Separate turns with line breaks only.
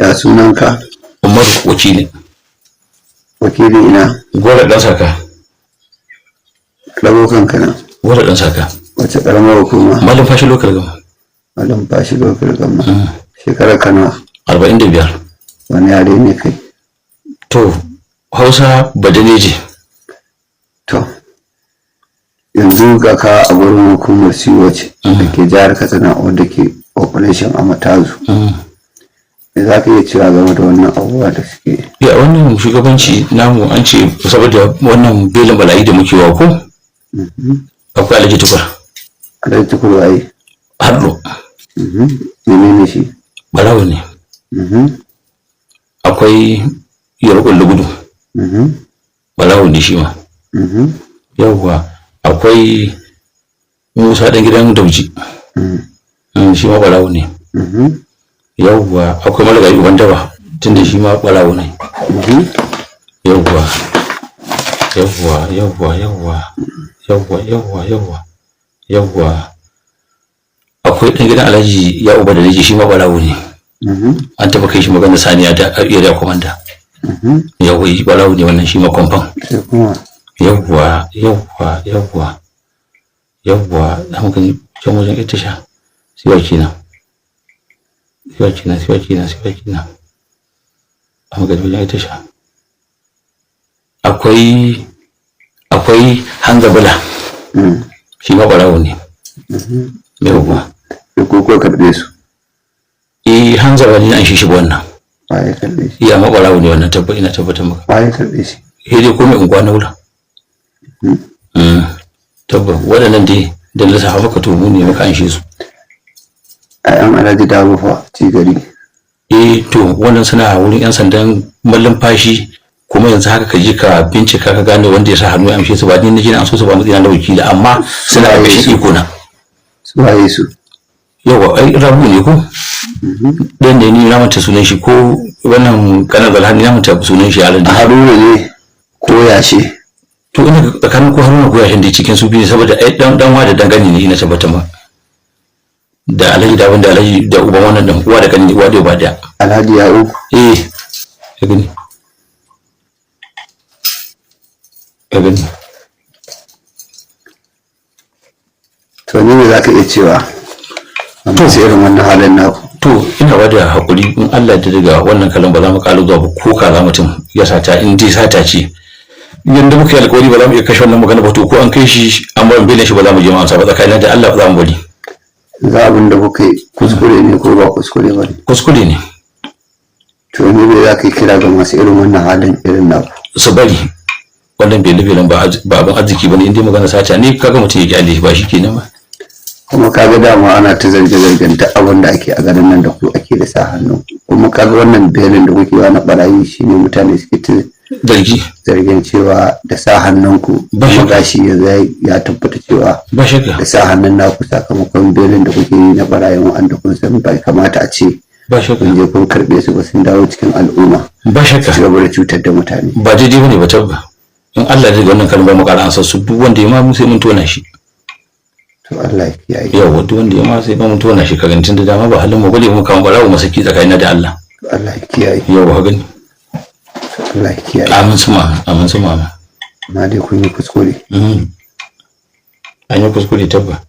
Ya sunanka?
Umaru Wakili.
Wakili ina?
Gora ɗan saka.
Ɗago kanka nan.
Gora ɗan saka.
Wace ƙaramar hukuma?
Malam fashi lokal gama.
Malam fashi lokal gama. Shekarar ka nawa?
45.
Wani yare ne kai?
To, Hausa Badaneji.
To, yanzu ga ka a gurin hukumar COC da ke jihar Katsina wadda ke operation a Matazu. Me za ka iya cewa game da wannan abubuwa da suke?
Ya wannan shugabanci namu an ce saboda wannan belin bala'i da muke wa ko? Akwai Alhaji Tukur.
Alhaji Tukur waye?
Hardo.
Menene shi?
Barawo ne. Akwai Yarkon Lugudu. Barawo ne shi ma. Yawwa, akwai Musa ɗan gidan Dauji. Shi ma barawo ne. Yawwa, akwai Marigayi Uban Daba, tunda shi ma barawo ne. Yawwa, yawwa, yawwa, yawwa, yawwa, yawwa, yawwa, yawwa. Akwai ɗan gidan Alhaji ya Uba da Naji, shi ma barawo ne. An taɓa kai shi magana saniya da area commander. Yawwa, shi barawo ne wannan shi ma kwamfan.
Sai kuma?
Yawwa, yawwa, yawwa, yawwa, za mu gani can wajen ita sha. Siwa kenan. Siwa kenan, siwa kenan, siwa kenan. Za mu gani wajen ita sha. Akwai Hanza Bala. Shi ma barawo ne. Yawwa.
Da ko kuka karɓe su?
Eh, Hanza Bala ne an shi shi wannan.
Waye karɓe shi?
Iya, ma barawo ne wannan, ina tabbatar maka.
Waye karɓe shi?
Sai dai ko mai unguwa na wura. Tabba waɗannan dai da lissafa maka, to mu ne muka anshe su.
Ƴaƴan Alhaji Dabo fa ci gari.
Eh, to wannan suna wurin yan sandan mallin fashi, kuma yanzu haka ka je ka bincika ka gane wanda ya sa hannu ya amshe su. Ba ni na je na amso su ba matsayina na wakili, amma suna ƙarƙashin iko na.
Su waye su?
Yawa, ai Rabu ne ko ɗan ne, ni na manta sunan shi, ko wannan kanar Alhani, na manta sunan shi yaran da
Haruna ne ko yashe?
To, ina tsakanin ko Haruna ko yashin da cikin su biyu, saboda ai dan dan wa da dangane ne, ina tabbatar ma da Alhaji da wanda Alhaji da uban wannan dan uwa da kani, uwa da uba da
Alhaji Ya'u?
Eh, ka gani, ka gani.
To, ni me za ka iya cewa amma sai irin wannan halin naku?
To, ina ba da hakuri, in Allah ya daga wannan kalan ba za mu ƙara zuwa ba, ko kaza mutum ya sata, in dai sata ce yanda muka yi alƙawari ba za mu iya kashe wannan magana ba. To, ko an kai shi an bar belin shi, ba za mu je mu amsa ba. Tsakanin da Allah ba za mu bari.
Za abin da kuka yi kuskure ne ko ba kuskure ba ne?
Kuskure ne.
To, ni me za ka yi kira ga masu irin wannan halin irin naku?
Su bari wannan bele-belen, ba abin arziki ba ne. In dai magana sata ne, kaga mutum ya kyale shi, ba shi kenan ba.
Kuma kaga dama ana ta zarge-zargen duk abin da ake a garin nan da ku ake da sa hannu, kuma kaga wannan belin da kuke wa na barayi shine mutane suke ta
zargi.
Zargin cewa da sa hannunku.
Ba
kuma
shakka.
Gashi yanzu ya tabbata cewa
Ba shakka.
da sa hannun naku, sakamakon belin da kuke yi na barayin wa'anda kun san bai kamata a ce
Ba shakka.
kun je kun karɓe su ba, sun dawo cikin al'umma
Ba
su
shakka.
ci gaba da cutar da mutane.
Ba daidai bane ba, tabba in Allah ya daga wannan kalmar ba mu ƙara ansa su. Duk wanda ya ma mu sai mun tona shi.
To, Allah ya kiyaye.
Yawa, duk wanda ya ma sai mun tona shi. Kaga tun da dama ba halin mu bane mu kama barawo mu saki, tsakanin da Allah.
To, Allah ya kiyaye.
Yawa, ka gani.
To, Allah ya kiyaye.
Amin suma amin, suma amin.
Amma dai kun yi kuskure.
An yi kuskure, tabba.